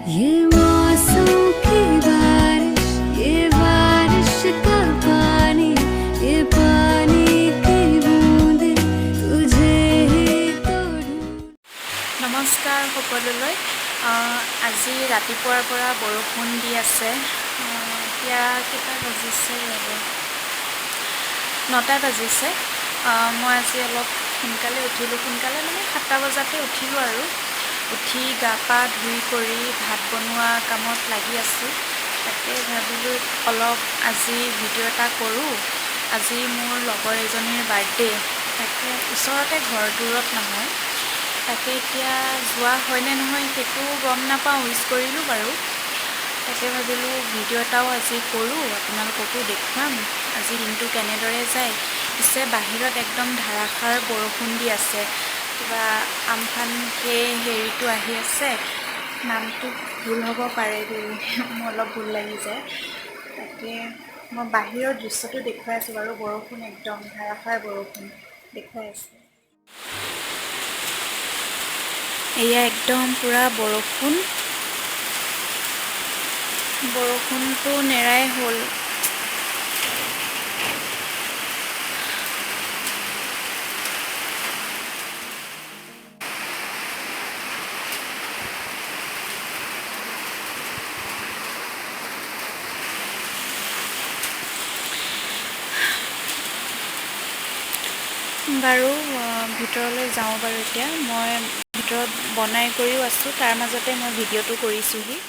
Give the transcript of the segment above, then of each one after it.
ये मौसम की बारिश, ये बारिश का पानी, ये पानी की बूंदें तुझे ही तो ढूंढ নমস্কাৰ সকলোলৈ। আজি ৰাতিপুৱাৰ পৰা বৰষুণ দি আছে। এতিয়া কেইটা বাজিছে? ৰ'ব, 9টা বাজিছে। মই আজি অলপ সোনকালে উঠিলোঁ। সোনকালে মানে 7টা বজাতে উঠিলোঁ আৰু উঠি গা পা ধুই কৰি ভাত বনোৱা কামত লাগি আছোঁ। তাকে ভাবিলোঁ অলপ আজি ভিডিঅ' এটা কৰোঁ। আজি মোৰ লগৰ এজনীৰ বাৰ্থডে'। তাকে ওচৰতে ঘৰ, দূৰত নহয়। তাকে এতিয়া যোৱা হয়নে নহয় সেইটো গম নাপাওঁ। উইচ কৰিলোঁ বাৰু। তাকে ভাবিলোঁ ভিডিঅ' এটাও আজি কৰোঁ, আপোনালোককো দেখুৱাম আজি দিনটো কেনেদৰে যায়। পিছে বাহিৰত একদম ধাৰাসাৰ বৰষুণ দি আছে। কিবা আমফান সেই হেৰিটো আহি আছে। নামটো ভুল হ'ব পাৰে দেই, মোৰ অলপ ভুল লাগি যায়। তাকে মই বাহিৰৰ দৃশ্যটো দেখুৱাই আছোঁ বাৰু। বৰষুণ, একদম ধাৰাসাৰ বৰষুণ দেখুৱাই আছোঁ। এয়া একদম পূৰা বৰষুণ। বৰষুণটো নেৰাই হ'ল। বাৰু, ভিতৰলৈ যাওঁ বাৰু। এতিয়া মই ভিতৰত বনাই কৰিও আছোঁ, তাৰ মাজতে মই ভিডিঅ'টো কৰিছোঁহি।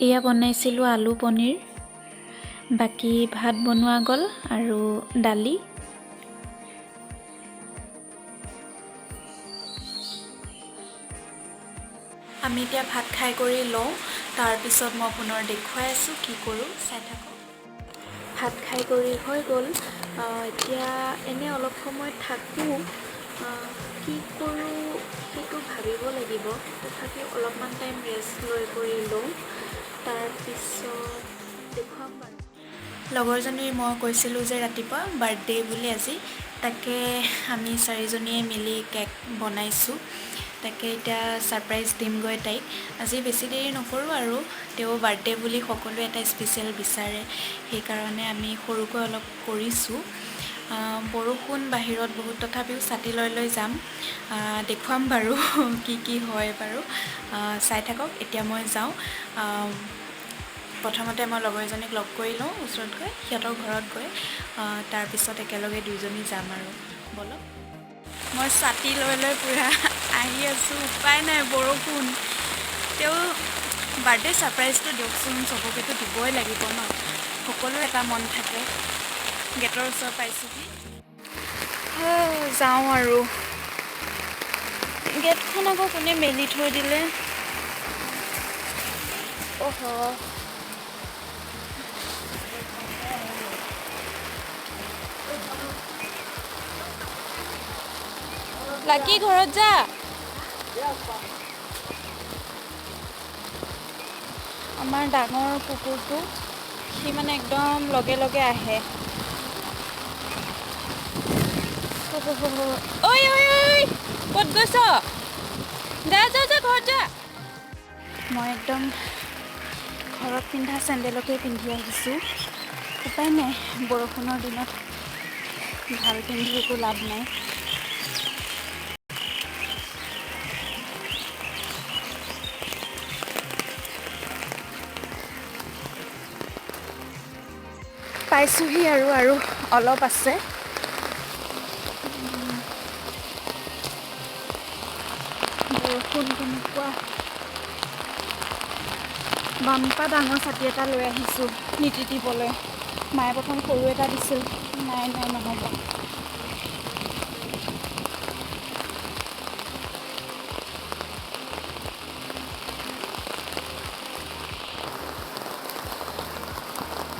এয়া বনাইছিলোঁ আলু পনীৰ। বাকী ভাত বনোৱা গ'ল আৰু দালি। আমি এতিয়া ভাত খাই কৰি লওঁ, তাৰপিছত মই পুনৰ দেখুৱাই আছোঁ কি কৰোঁ, চাই থাকক। ভাত খাই কৰি হৈ গ'ল। এতিয়া এনেই অলপ সময় থাকোঁ। কি কৰোঁ সেইটো ভাবিব লাগিব। তথাপিও অলপমান টাইম ৰেষ্ট লৈ কৰি লওঁ, তাৰপিছত দেখুৱাম বাৰু। লগৰজনীৰ মই কৈছিলোঁ যে ৰাতিপুৱা বাৰ্থডে' বুলি আজি, তাকে আমি চাৰিজনীয়ে মিলি কেক বনাইছোঁ। তাকে এতিয়া ছাৰপ্ৰাইজ দিমগৈ তাইক। আজি বেছি দেৰি নকৰোঁ আৰু তেওঁ বাৰ্থডে' বুলি সকলোৱে এটা স্পেচিয়েল বিচাৰে, সেইকাৰণে আমি সৰুকৈ অলপ কৰিছোঁ। বৰষুণ বাহিৰত বহুত, তথাপিও ছাতি লৈ লৈ যাম। দেখুৱাম বাৰু কি কি হয় বাৰু, চাই থাকক। এতিয়া মই যাওঁ। প্ৰথমতে মই লগৰ এজনীক লগ কৰি লওঁ ওচৰত গৈ, সিহঁতৰ ঘৰত গৈ, তাৰপিছত একেলগে দুইজনী যাম আৰু। ব'লক। মই ছাতি লৈ লৈ পূৰা আহি আছোঁ, উপায় নাই, বৰষুণ। তেওঁ বাৰ্থডে ছাৰপ্ৰাইজটো দিয়কচোন, চবকেতো দিবই লাগিব ন, সকলোৰে এটা মন থাকে। গেটৰ ওচৰ পাইছোঁহি, যাওঁ আৰু। গেটখন আকৌ কোনে মেলি থৈ দিলে? অহ, লাকি ঘৰত যা। আমাৰ ডাঙৰ কুকুৰটো, সি মানে একদম লগে লগে আহে। ঐ ঐ ঐ, ক'ত গৈছ? যা যা যা, ঘৰত যা। মই একদম ঘৰত পিন্ধা চেণ্ডেলকে পিন্ধি আহিছোঁ। উপায় নাই, বৰষুণৰ দিনত ভাল পিন্ধি একো লাভ নাই। পাইছোঁহি আৰু অলপ আছে। বৰষুণ কেনেকুৱা! বাম্পা ডাঙৰ ছাতি এটা লৈ আহিছোঁ নিতিতিবলৈ। মায়ে প্ৰথম সৰু এটা দিছিল, নাই নাই নহ'ব।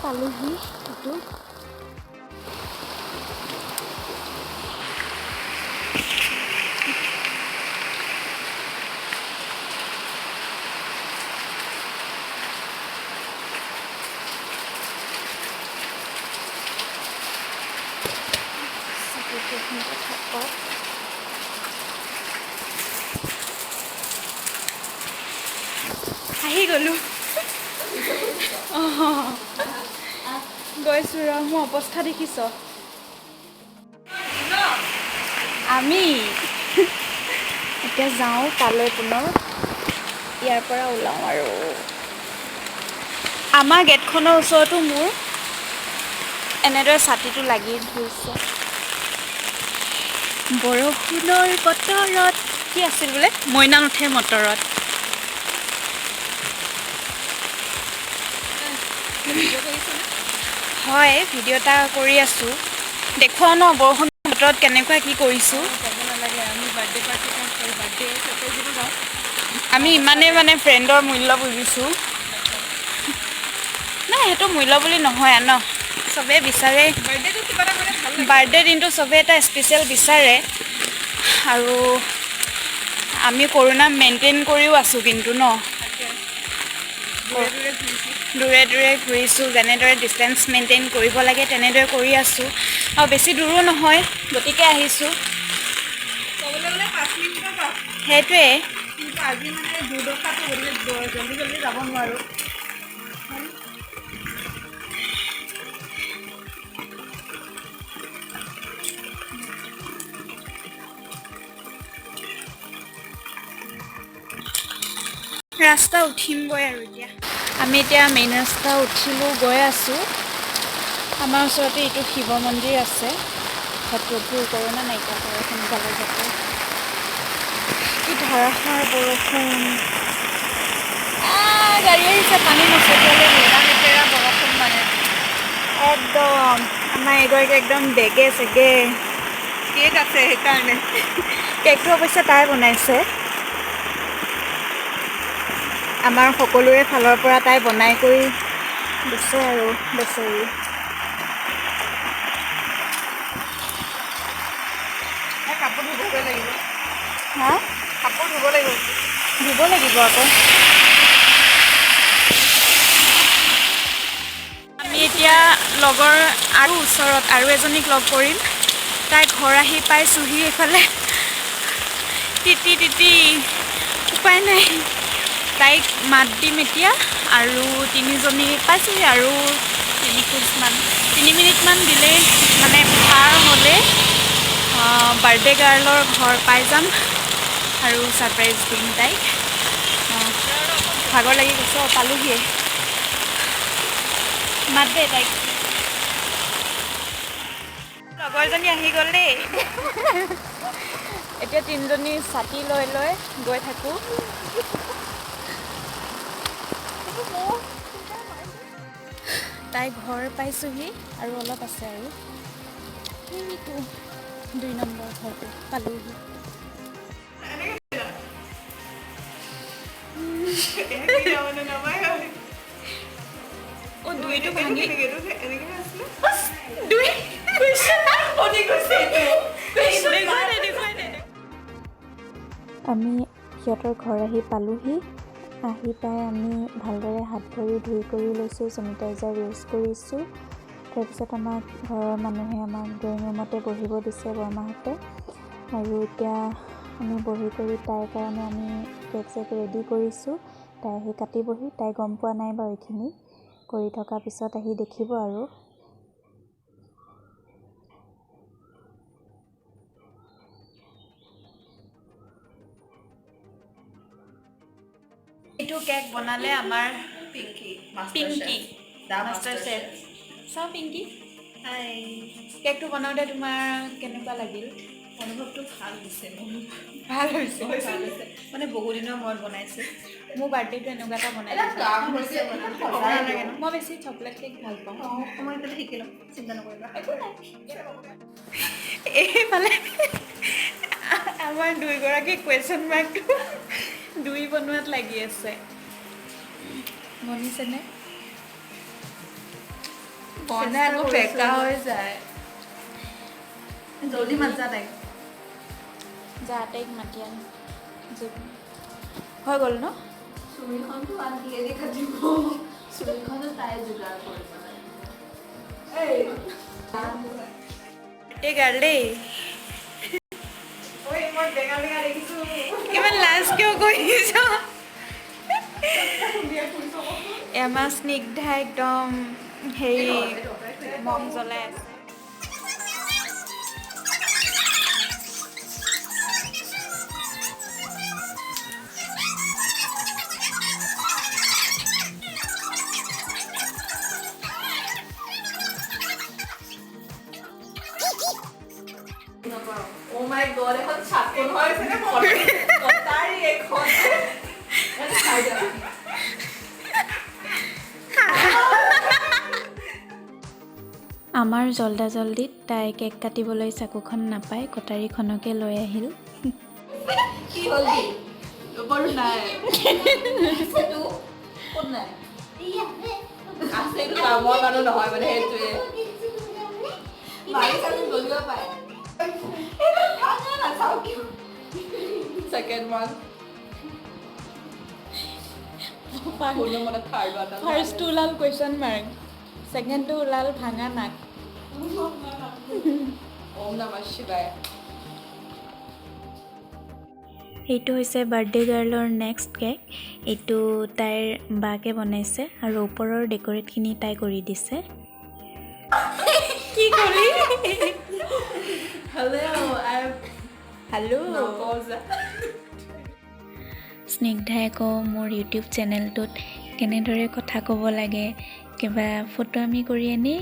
পালোহি এইটো। থাকক। আহি গ'লোঁ, গৈছোঁ ৰ। মোৰ অৱস্থা দেখিছ। আমি এতিয়া যাওঁ তালৈ, পুনৰ ইয়াৰ পৰা ওলাওঁ। আৰু আমাৰ গেটখনৰ ওচৰতো মোৰ এনেদৰে ছাতিটো লাগি ধৰিছে। বৰষুণৰ বতৰত কি আছিল বোলে, মইনা নুঠে মটৰত। হয়, ভিডিঅ' এটা কৰি আছোঁ, দেখুৱাওঁ ন বৰষুণ বতৰত কেনেকুৱা কি কৰিছোঁ। আমি ইমানেই মানে ফ্ৰেণ্ডৰ মূল্য বুজিছোঁ। নাই, সেইটো মূল্য বুলি নহয় ন, চবেই বিচাৰে বাৰ্থডে দিনটো, চবেই এটা স্পেচিয়েল বিচাৰে। আৰু আমি কৰোণা মেইনটেইন কৰিও আছোঁ কিন্তু ন, দূৰে দূৰে ঘূৰিছোঁ। যেনেদৰে ডিষ্টেঞ্চ মেইনটেইন কৰিব লাগে তেনেদৰে কৰি আছোঁ, আৰু বেছি দূৰো নহয়, গতিকে আহিছোঁ। সেইটোৱে। আজি মানে দুৰ্দশাটো, গতিকে জল্দি জল্দি যাব নোৱাৰোঁ। ৰাস্তা উঠিমগৈ আৰু এতিয়া আমি এতিয়া মেইন ৰাস্তা উঠিলোঁ, গৈ আছোঁ। আমাৰ ওচৰতে এইটো শিৱ মন্দিৰ আছে। হে প্ৰভু, কৰোণা নাইকিয়া কৰে সোনকালে যাতে। কি ধাৰাসাৰ বৰষুণ! গাড়ী আহিছে, পানী নছটিয়ালে। লেতেৰা বৰষুণ মানে। একদম আমাৰ এগৰাকী একদম বেগে চেগে। কেক আছে সেইকাৰণে। কেকটো অৱশ্যে তাই বনাইছে। আমাৰ সকলোৰে ফালৰ পৰা তাই বনাই কৰি দিছে আৰু বেচেৰি। কাপোৰ ধুবগৈ লাগিব। হা? কাপোৰ ধুব লাগিব। ধুব লাগিব আকৌ। আমি এতিয়া লগৰ আৰু ওচৰত আৰু এজনীক লগ কৰিম। তাই ঘৰ আহি পাইছোঁহি, এইফালে তিতি তিতি উপায় নাই। তাইক মাত দিম এতিয়া। আৰু তিনিজনী পাইছোঁহি, আৰু 3 খোজমান, 3 মিনিটমান দিলেই মানে পাৰ হ'লে বাৰ্থডে গাৰ্লৰ ঘৰ পাই যাম আৰু ছাৰপ্ৰাইজ দিম তাইক। ভাগৰ লাগি গৈছে। অঁ, পালোহিয়ে। মাত দে তাইক। লগৰজনী আহি গ'ল দেই। এতিয়া তিনিজনী ছাতি লৈ লৈ গৈ থাকোঁ। তাই ঘৰ পাইছোঁহি আৰু অলপ আছে আৰু সেইটো 2 নম্বৰ ঘৰটো পালোহি। অঁ, দুইটো ভাঙি দুই। দেখুৱাই দে, দেখুৱাই দে। আমি সিহঁতৰ ঘৰ আহি পালোহি। আহি পাই আমি ভালদৰে হাত ভৰি ধুই কৰি লৈছোঁ, চেনিটাইজাৰ ইউজ কৰিছোঁ। তাৰপিছত আমাক ঘৰৰ মানুহে আমাক ড্ৰয়িং ৰুমতে বহিব দিছে, বৰমাহঁতে। আৰু এতিয়া আমি বহি কৰি তাইৰ কাৰণে আমি কেক চেক ৰেডি কৰিছোঁ। তাই আহি কাটিবহি। তাই গম পোৱা নাই বাৰু, এইখিনি কৰি থকা পিছত আহি দেখিব। আৰু এইটো কেক বনালে আমাৰ পিংকি। Pinky master chef. চাওঁ পিংকি। হাই। কেকটো বনাওঁতে তোমাৰ কেনেকুৱা লাগিল? অনুভৱটো ভাল হৈছে মোৰ। ভাল হৈছে? ভাল হৈছে, মানে বহুদিনৰ মূৰত বনাইছোঁ। মোৰ বাৰ্থডেটো এনেকুৱা এটা বনাই এটা দিবা। কাম হৈছে, ক'ব নালাগে ন। মই বেছি চকলেট কেক ভাল পাওঁ। অঁ, মই এইফালে শিকি ল'ম, চিন্তা নকৰিবা। একো নাই। এইফালে আমাৰ দুয়োগৰাকী কুৱেশ্যন মাৰ্কটো দুই বনোৱাত লাগি আছে। বনিছেনে? বনাই আকৌ বেকা হৈ যায়। জল্দি মাত যা তাইক। যা, তাইক মাতি আন। হৈ গ'ল ন? চুৰিখনটো আন্টিয়ে কাটিব। চুৰিখনো তাই যোগাৰ কৰিব লাগে। বাৰ্থডে গাৰ্ল দেই। মই বেঙা বেঙা দেখিছো। ইমান লাজ কিয় কৰিছ? আমাৰ স্নিগ্ধা একদম হেৰি মম জ্বলাই আছে। Oh my God, এখন চাকু হৈছে নে কটাৰী এখন? খাই যাবা। আমাৰ জল্দা জল্দিত তাই কেক কাটিবলৈ চাকুখন নাপাই কটাৰীখনকে লৈ আহিল। কি হ'ল? কি বাৰু নাই? ক'ত নাই আছে? এইটো কামৰ মানুহ নহয় মানে সেইটোৱে মাৰি চালি জ্বলিব পায়। নাচাওঁ কিয়? ছেকেণ্ড ওৱান মানে থাৰ্ড ওৱান। ফাৰ্ষ্টটো ওলাল কুৱেশ্যন মাৰ্ক, ছেকেণ্ডটো ওলাল ভাঙা নাক। ওম নমঃ শিৱায়। এইটো হৈছে বাৰ্থডে গাৰ্লৰ নেক্সট কেক। এইটো তাইৰ বাকে বনাইছে আৰু ওপৰৰ ডেক'ৰেটখিনি তাই কৰি দিছে। কি কলি? Hello', I hello. নকওঁ যা। স্নিগ্ধাই আকৌ মোৰ ইউটিউব চেনেলটোত কেনেদৰে কথা ক'ব লাগে কিবা ফটোৱামি কৰি এনেই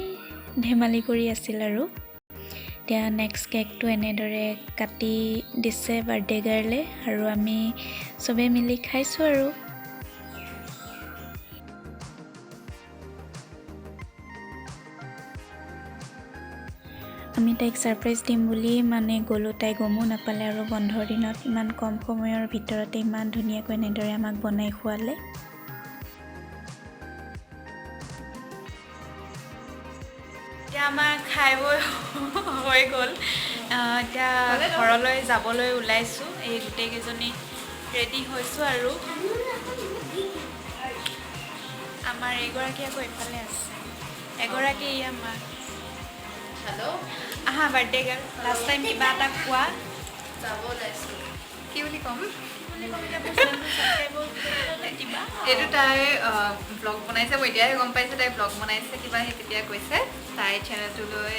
ধেমালি কৰি আছিল। আৰু এতিয়া নেক্সট কেকটো এনেদৰে কাটি দিছে বাৰ্থডে গাৰ্লে আৰু আমি চবেই মিলি খাইছোঁ। আৰু আমি তাইক ছাৰপ্ৰাইজ দিম বুলি মানে গ'লোঁ, তাই গমো নাপালে। আৰু বন্ধৰ দিনত ইমান কম সময়ৰ ভিতৰতে ইমান ধুনীয়াকৈ এনেদৰে আমাক বনাই খোৱালে। এতিয়া আমাৰ খাই বৈ হৈ গ'ল। এতিয়া ঘৰলৈ যাবলৈ ওলাইছোঁ। এই গোটেইকেইজনী ৰেডি হৈছোঁ আৰু আমাৰ এইগৰাকী আকৌ এইফালে আছে, এগৰাকী এই আমাৰ। হেল্ল'। আহা বাৰ্থডে গাৰ্ল, লাষ্ট টাইম কিবা এটা কোৱা। যাব ওলাইছোঁ। কি বুলি ক'ম? কি বুলি ক'ম এতিয়া? মোৰ চেনেলটো ছাবস্ক্ৰাইব দিবা। এইটো তাই ব্লগ বনাইছে, মই এতিয়াহে গম পাইছোঁ তাই ব্লগ বনাইছে কিবা। সেই তেতিয়া কৈছে তাই চেনেলটোলৈ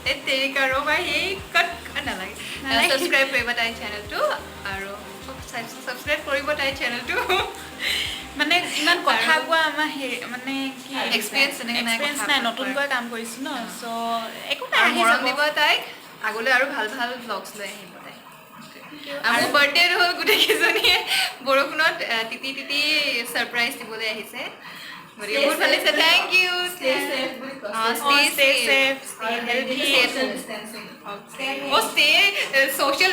এই তেৰিকা ৰ'বা, সেই কট নালাগে। নালাগে। ছাবস্ক্ৰাইব কৰিবা তাইৰ চেনেলটো আৰু ছাবস্ক্ৰাইব কৰিব তাইৰ চেনেলটো। মানে ইমান কথা কোৱা আমাৰ হেৰি মানে কি Experience তেনেকে নাই, এক্সপিৰিয়েঞ্চ কথা নাই। কোৱাৰ। নতুনকৈ কাম কৰিছোঁ ন, চ' একো নাই, আৰু আহি মৰম যাব। দিব তাইক, আগলৈ আৰু ভাল ভাল ব্লগছ লৈ আহিব তাই। আৰু বাৰ্থডে হ'ল, গোটেইকেইজনীয়ে বৰষুণত তিতি তিতি ছাৰপ্ৰাইজ দিবলৈ আহিছে, গতিকে বহুত ভাল লাগিছে। Thank U. Stay safe, stay healthy. অ, ষ্টে ছ'চিয়েল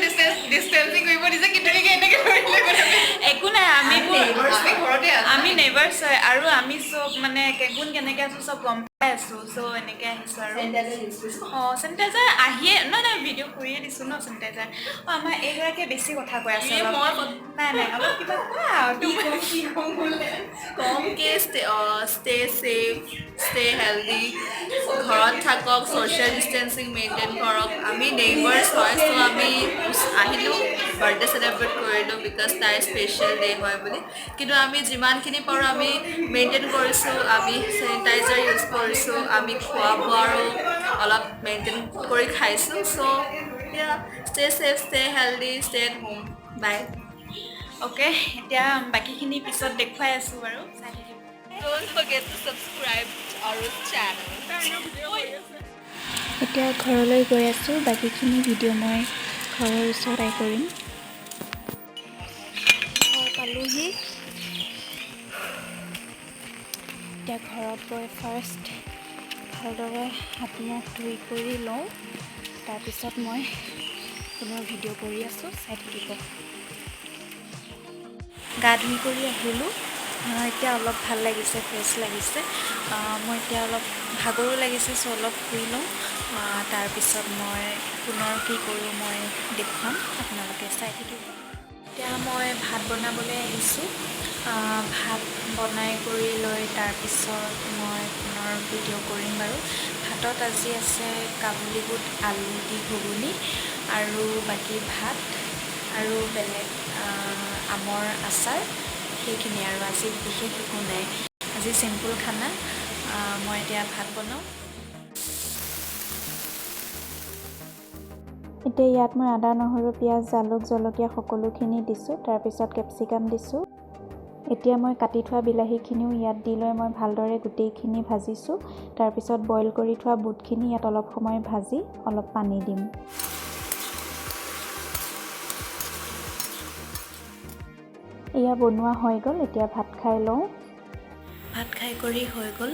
ডিষ্টেঞ্চিং কৰিব দিছে, কিন্তু এনেকে ধৰিলে কথাটো। একো নাই, আমিবোৰ আমি ঘৰতে আছো। আমি নেইবাৰ্ছ হয় আৰু আমি চব মানে কোন কেনেকে আছো চব গম পাই আছো। চ' এনেকে আহিছো আৰু অঁ, চেনিটাইজাৰ আহিয়ে নহয় নহয়, ভিডিঅ' কৰিয়ে দিছো ন চেনিটাইজাৰ। অঁ, আমাৰ এইগৰাকীয়ে বেছি কথা কৈ আছে অলপ। নাই নাই, অলপ কিবা কোৱা তুমি। কমকে ষ্টে ছেফ, ষ্টে হেল্ডি, ঘৰত থাকক, ছ'চিয়েল ডিষ্টেঞ্চিং মেইনটেইন কৰক। আমি নেইবাৰ্ছ হয়, চ' আমি আহিলোঁ, বাৰ্থডে চেলিব্ৰেট কৰিলোঁ because তাইৰ স্পেচিয়েল ডে হয় বুলি। কিন্তু আমি যিমানখিনি পাৰোঁ আমি মেইনটেইন কৰিছোঁ। আমি চেনিটাইজাৰ ইউজ কৰিছোঁ, আমি খোৱা বোৱাৰো অলপ মেইনটেইন কৰি খাইছোঁ। So stay safe, stay healthy, stay at home, bye. Okay, এতিয়া বাকীখিনি পিছত দেখুৱাই আছোঁ বাৰু, চাই থাকিব। Don't forget to subscribe our channel. এতিয়া ঘৰলৈ গৈ আছোঁ। বাকীখিনি ভিডিঅ' মই ঘৰৰ ওচৰত কৰিম। ঘৰ পালোহি। এতিয়া ঘৰত গৈ ফাৰ্ষ্ট ভালদৰে হাত মুখ ধুই কৰি লওঁ, তাৰপিছত মই পুনৰ ভিডিঅ' কৰি আছোঁ, চাই থাকিব। গা ধুই কৰি আহিলোঁ। এতিয়া অলপ ভাল লাগিছে, ফ্ৰেছ লাগিছে। মই এতিয়া অলপ ভাগৰো লাগিছে, চ' অলপ শুই লওঁ। তাৰপিছত মই পুনৰ কি কৰোঁ মই দেখুৱাম, আপোনালোকে চাই থাকিব। এতিয়া মই ভাত বনাবলৈ আহিছোঁ। ভাত বনাই কৰি লৈ তাৰপিছত মই পুনৰ ভিডিঅ' কৰিম বাৰু। ভাত ভাতত আজি আছে কাবুলী বুট আলু দি ঘুগুনি আৰু বাকী ভাত আৰু বেলেগ আমৰ আচাৰ, সেইখিনি আৰু। আজি বিশেষ একো নাই, আজি চিম্পুল খানা। মই এতিয়া ভাত বনাওঁ। এতিয়া ইয়াত মই আদা, নহৰু, পিঁয়াজ, জালুক, জলকীয়া সকলোখিনি দিছোঁ। তাৰপিছত কেপচিকাম দিছোঁ। এতিয়া মই কাটি থোৱা বিলাহীখিনিও ইয়াত দি লৈ মই ভালদৰে গোটেইখিনি ভাজিছোঁ। তাৰপিছত বইল কৰি থোৱা বুটখিনি ইয়াত অলপ সময় ভাজি অলপ পানী দিম। এয়া বনোৱা হৈ গ'ল, এতিয়া ভাত খাই লওঁ। ভাত খাই কৰি হৈ গ'ল।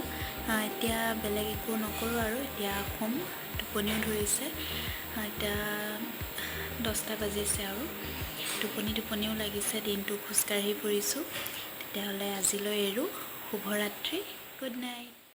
এতিয়া বেলেগ একো নকৰোঁ আৰু, এতিয়া শুম। টোপনিও ধৰিছে। এতিয়া 10টা বাজিছে আৰু টোপনিও লাগিছে। দিনটো খোজকাঢ়ি ফুৰিছোঁ। তেতিয়াহ'লে আজিলৈ এৰোঁ। শুভৰাত্ৰি, গুড নাইট।